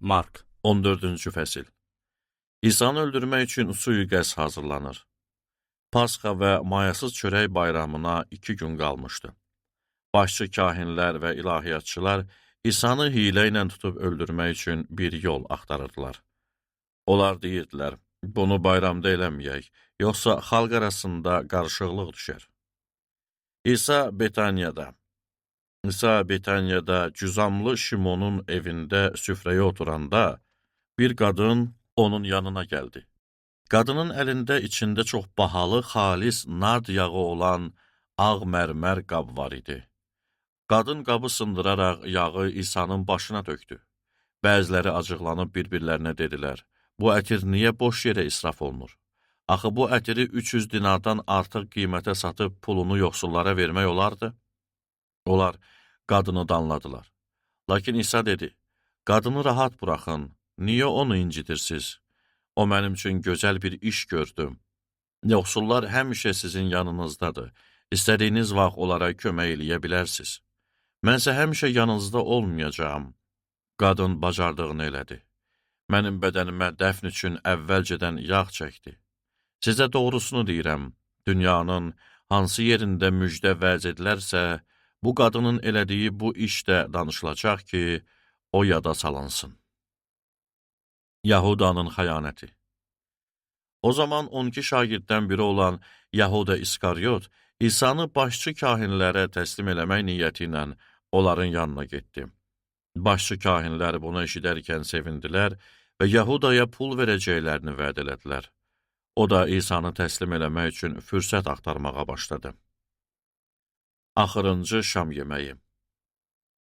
Mark 14-cü fəsil. İsanı öldürmək üçün sui-qəsd hazırlanır. Pasxa və mayasız çörək bayramına 2 gün qalmışdı. Başçı kahinlər və ilahiyyatçılar İsanı hiylə ilə tutub öldürmək üçün bir yol axtarırdılar. Onlar deyirdilər, bunu bayramda eləməyək, yoxsa xalq arasında qarışıqlıq düşər. İsa Betaniyada cüzamlı Şimonun evində süfrəyə oturanda bir qadın onun yanına gəldi. Qadının əlində içində çox bahalı, xalis nard yağı olan ağ mərmər qab var idi. Qadın qabı sındıraraq yağı İsa'nın başına tökdü. Bəziləri acıqlanıb bir-birlərinə dedilər, bu ətir niyə boş yerə israf olunur? Axı bu ətiri 300 dinardan artıq qiymətə satıb pulunu yoxsullara vermək olardı? Onlar qadını danladılar. Lakin İsa dedi, qadını rahat buraxın, niyə onu incidirsiz? O mənim üçün gözəl bir iş gördü. Yoxsullar həmişə sizin yanınızdadır. İstədiyiniz vaxt onlara kömək eləyə bilərsiniz. Mənsə həmişə yanınızda olmayacağam. Qadın bacardığını elədi. Mənim bədənimə dəfn üçün əvvəlcədən yağ çəkdi. Sizə doğrusunu deyirəm, dünyanın hansı yerində müjdə vəz edilərsə, bu qadının elədiyi bu iş də danışılacaq ki, o yada salınsın. Yahudanın xəyanəti. O zaman 12 şagirddən biri olan Yahuda İskaryot, İsanı başçı kahinlərə təslim eləmək niyyəti ilə onların yanına getdi. Başçı kahinlər bunu eşidərkən sevindilər və Yahudaya pul verəcəklərini vəd elədilər. O da İsanı təslim eləmək üçün fürsət axtarmağa başladı. Axırıncı şam yeməyi.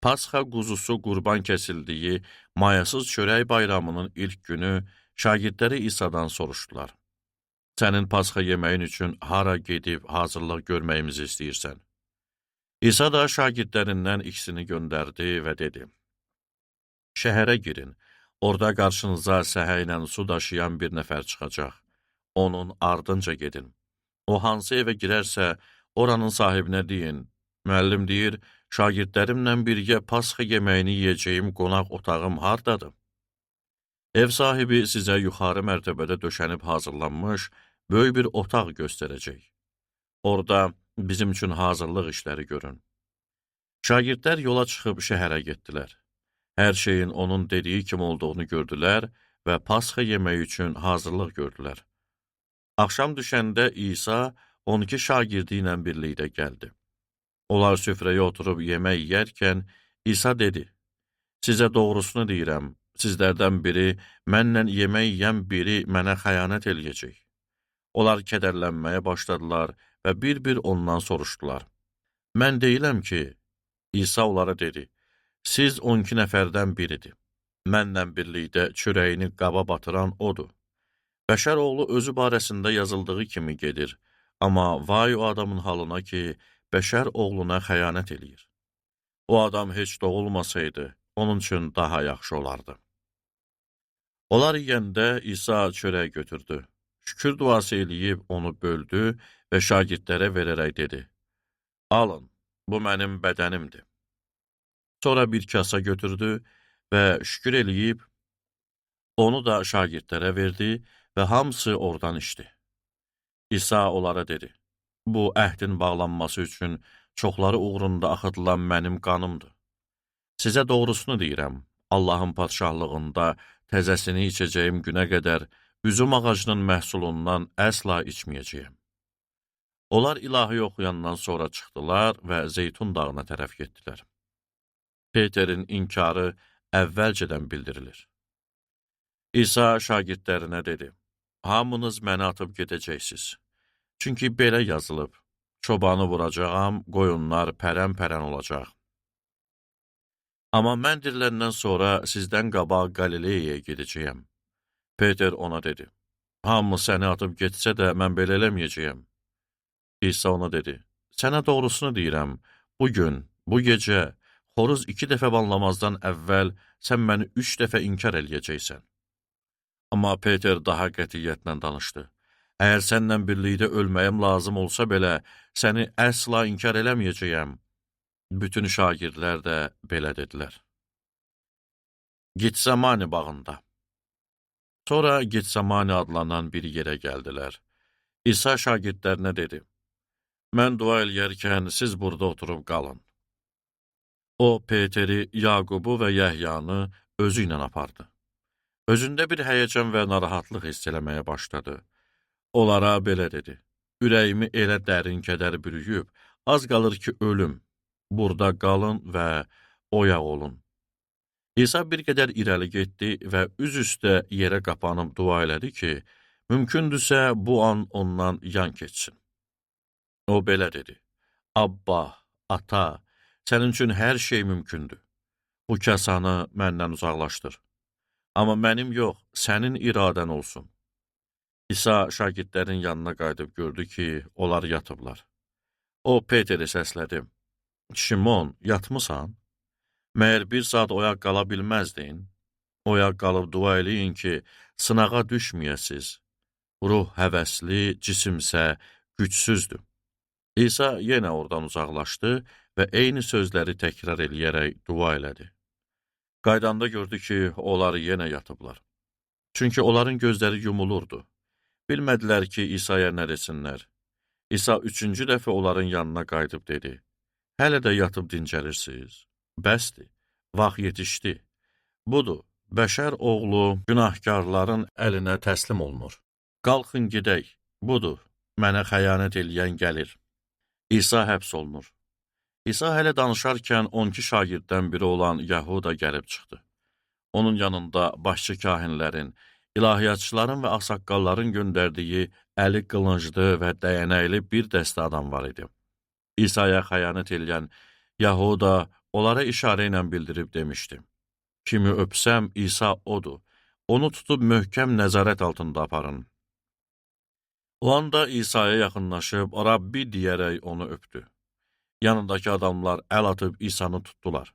Pasxa quzusu qurban kəsildiyi mayasız çörək bayramının ilk günü şagirdləri İsa'dan soruşdular. Sənin Pasxa yeməyin üçün hara gedib hazırlıq görməyimizi istəyirsən? İsa da şagirdlərindən ikisini göndərdi və dedi, şəhərə girin, orada qarşınıza səhə ilə su daşıyan bir nəfər çıxacaq. Onun ardınca gedin. O hansı evə girərsə, oranın sahibinə deyin, müəllim deyir, şagirdlərimlə birgə Pasxa yeməyini yeyəcəyim qonaq otağım hardadır? Ev sahibi sizə yuxarı mərtəbədə döşənib hazırlanmış böyük bir otaq göstərəcək. Orada bizim üçün hazırlıq işləri görün. Şagirdlər yola çıxıb şəhərə getdilər. Hər şeyin onun dediyi kimi olduğunu gördülər və Pasxa yeməyi üçün hazırlıq gördülər. Axşam düşəndə İsa 12 şagirdi ilə birlikdə gəldi. Onlar süfrəyə oturub yemək yeyərkən İsa dedi, sizə doğrusunu deyirəm, sizlərdən biri, mənlə yemək yeyən biri mənə xəyanət eləyəcək. Onlar kədərlənməyə başladılar və bir-bir ondan soruşdular. Mən deyiləm ki, İsa onlara dedi, siz 12 nəfərdən biridir. Mənlə birlikdə çörəyini qaba batıran odur. Bəşər oğlu özü barəsində yazıldığı kimi gedir, amma vay o adamın halına ki, bəşər oğluna xəyanət eləyir. O adam heç doğulmasaydı, onun üçün daha yaxşı olardı. Onlar yeyəndə İsa çörək götürdü. Şükür duası eləyib onu böldü və şagirdlərə verərək dedi, alın, bu mənim bədənimdir. Sonra bir kasa götürdü və şükür eləyib onu da şagirdlərə verdi və hamısı oradan içdi. İsa onlara dedi, bu əhdin bağlanması üçün çoxları uğrunda axıdılan mənim qanımdır. Sizə doğrusunu deyirəm, Allahın padşahlığında təzəsini içəcəyim günə qədər üzüm ağacının məhsulundan əsla içməyəcəyəm. Onlar ilahi oxuyandan sonra çıxdılar və Zeytun dağına tərəf getdilər. Peterin inkarı əvvəlcədən bildirilir. İsa şagirdlərinə dedi, hamınız məni atıb gedəcəksiniz. Çünki belə yazılıb, çobanı vuracağam, qoyunlar pərən-pərən olacaq. Amma mən diriləndən sonra sizdən qabaq Qalileyaya gedəcəyəm. Peter ona dedi, hamı səni atıb getsə də mən belə eləməyəcəyəm. İsa ona dedi, sənə doğrusunu deyirəm, bugün, bu gecə, xoruz 2 dəfə banlamazdan əvvəl sən məni 3 dəfə inkar eləyəcəksən. Amma Peter daha qətiyyətlə danışdı. Əgər sənlə birlikdə ölməyim lazım olsa belə, səni əsla inkar eləməyəcəyəm. Bütün şagirdlər də belə dedilər. Getsemani bağında. Sonra Getsemani adlanan bir yerə gəldilər. İsa şagirdlərinə dedi, mən dua eləyərkən siz burada oturub qalın. O, Peteri, Yaqubu və Yəhyanı özü ilə apardı. Özündə bir həyəcan və narahatlıq hiss eləməyə başladı. Onlara belə dedi, ürəyimi elə dərin kədər bürüyüb, az qalır ki, ölüm, burada qalın və oyaq olun. İsa bir qədər irəli getdi və üz üstə yerə qapanıb dua elədi ki, mümkündürsə bu an ondan yan keçsin. O belə dedi, Abba, ata, sənin üçün hər şey mümkündür. Bu kasanı məndən uzaqlaşdır. Amma mənim yox, sənin iradən olsun. İsa şagirdlərin yanına qayıdıb gördü ki, onlar yatıblar. O, Peteri səslədi. Şimon, yatmısan? Məyər bir saat oyaq qala bilməzdin? Oyaq qalıb dua eləyin ki, sınağa düşməyəsiz. Ruh həvəsli, cisimsə gücsüzdür. İsa yenə oradan uzaqlaşdı və eyni sözləri təkrar eləyərək dua elədi. Qaydanda gördü ki, onlar yenə yatıblar. Çünki onların gözləri yumulurdu. Bilmədilər ki, İsa'ya nə desinlər. İsa üçüncü dəfə onların yanına qayıdıb dedi, hələ də yatıb dincəlirsiniz? Bəsdir, vaxt yetişdi. Budur, bəşər oğlu günahkarların əlinə təslim olunur. Qalxın gedək, budur, mənə xəyanət eləyən gəlir. İsa həbs olunur. İsa hələ danışarkən 12 şagirddən biri olan Yahuda gəlib çıxdı. Onun yanında başçı kahinlərin, ilahiyyatçıların və ağsaqqalların göndərdiyi əli qılınclı və dəyənəkli bir dəstə adam var idi. İsa'ya xəyanət eləyən Yahuda onlara işarə ilə bildirib demişdi, kimi öpsəm, İsa odur, onu tutub möhkəm nəzarət altında aparın. O anda İsa'ya yaxınlaşıb, Rabbi deyərək onu öpdü. Yanındakı adamlar əl atıb İsa'nı tutdular.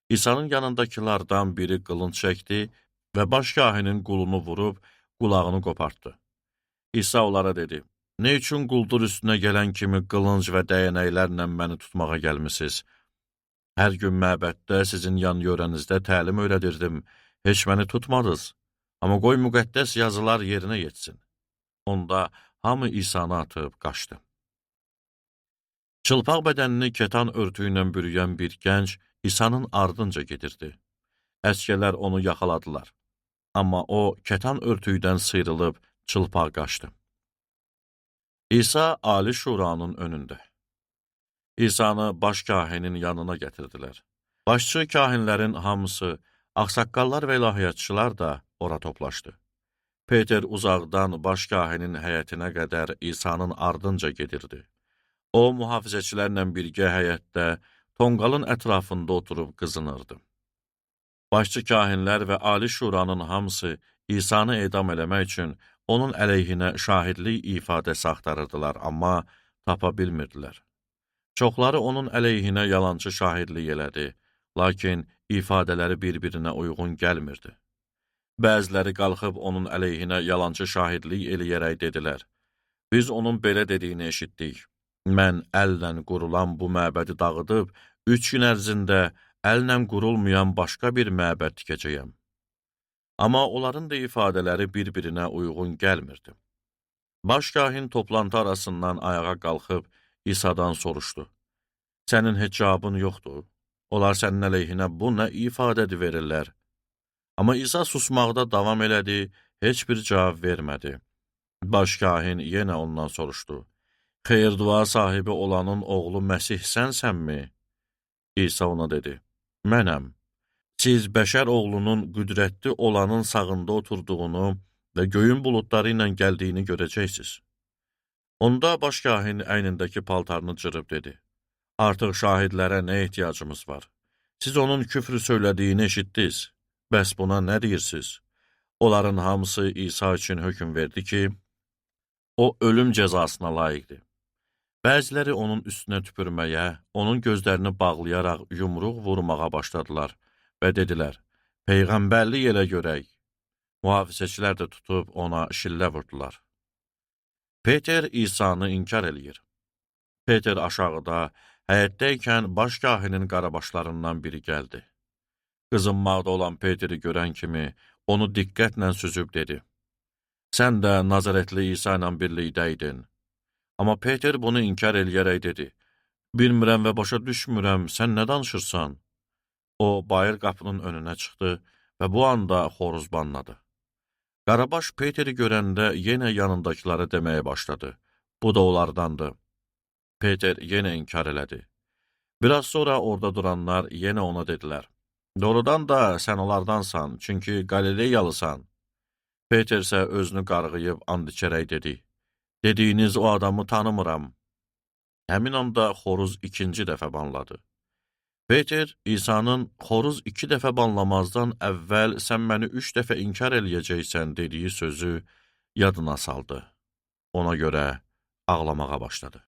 İsa'nın yanındakılardan biri qılınc çəkdi və baş kahinin qulunu vurub qulağını qopartdı. İsa onlara dedi, nə üçün quldur üstünə gələn kimi qılınc və dəyənəklərlə məni tutmağa gəlmisiniz? Hər gün məbəddə sizin yan yörənizdə təlim öyrədirdim, heç məni tutmadınız, amma qoy müqəddəs yazılar yerinə yetsin. Onda hamı İsa'nı atıb qaçdı. Çılpaq bədənini kətan örtüyü ilə bürüyən bir gənc İsa'nın ardınca gedirdi. Əsgərlər onu yaxaladılar. Amma o, kətan örtüyüdən sıyrılıb çılpaq qaçdı. İsa Ali Şuranın önündə. İsa'nı baş kahinin yanına gətirdilər. Başçı kahinlərin hamısı, ağsaqqallar və ilahiyyatçılar da ora toplaşdı. Peter uzaqdan baş kahinin həyətinə qədər İsa'nın ardınca gedirdi. O, mühafizəçilərlə birgə həyətdə tonqalın ətrafında oturub qızınırdı. Başçı kahinlər və Ali Şuranın hamısı İsa'nı edam eləmək üçün onun əleyhinə şahidlik ifadəsi axtarırdılar, amma tapa bilmirdilər. Çoxları onun əleyhinə yalancı şahidlik elədi, lakin ifadələri bir-birinə uyğun gəlmirdi. Bəziləri qalxıb onun əleyhinə yalancı şahidlik eləyərək dedilər, biz onun belə dediyini eşitdik. Mən əllə qurulan bu məbədi dağıdıb, 3 gün ərzində əllə qurulmayan başqa bir məbəd tikəcəyəm. Amma onların da ifadələri bir-birinə uyğun gəlmirdi. Baş kahin toplantı arasından ayağa qalxıb İsa'dan soruşdu. Sənin heç cavabın yoxdur. Onlar sənin əleyhinə bu nə ifadədir verirlər? Amma İsa susmaqda davam elədi, heç bir cavab vermədi. Baş kahin yenə ondan soruşdu. Xeyir-dua sahibi olanın oğlu Məsih sənsənmi? İsa ona dedi, mənəm. Siz bəşər oğlunun qüdrətli olanın sağında oturduğunu və göyün buludları ilə gəldiyini görəcəksiniz. Onda baş kahin əynindəki paltarını cırıb dedi, artıq şahidlərə nə ehtiyacımız var? Siz onun küfrü söylədiyini eşitdiniz, bəs buna nə deyirsiniz? Onların hamısı İsa üçün hökm verdi ki, o ölüm cəzasına layiqdir. Bəziləri onun üstünə tüpürməyə, onun gözlərini bağlayaraq yumruq vurmağa başladılar və dedilər, peyğəmbərlik elə görək. Mühafizəçilər də tutub ona şillə vurdular. Peter İsa'nı inkar eləyir. Peter aşağıda, həyətdə ikən baş kahinin qarabaşlarından biri gəldi. Qızınmaqda olan Peteri görən kimi onu diqqətlə süzüb dedi: Sən də Nazaretli İsa ilə birlikdə idin. Amma Peter bunu inkar eləyərək dedi: Bilmirəm və başa düşmürəm, sən nə danışırsan? O, bayır qapının önünə çıxdı və bu anda xoruz banladı. Qarabaş Peteri görəndə yenə yanındakılara deməyə başladı: Bu da onlardandır. Peter yenə inkar elədi. Biraz sonra orada duranlar yenə ona dedilər: Doğrudan da sən onlardansan, çünki Qalileyalısan. Peter isə özünü qarğıyıb and içərək dedi: Dediyiniz o adamı tanımıram. Həmin anda xoruz ikinci dəfə banladı. Peter İsa'nın xoruz 2 dəfə banlamazdan əvvəl sən məni 3 dəfə inkar eləyəcəksən dediyi sözü yadına saldı. Ona görə ağlamağa başladı.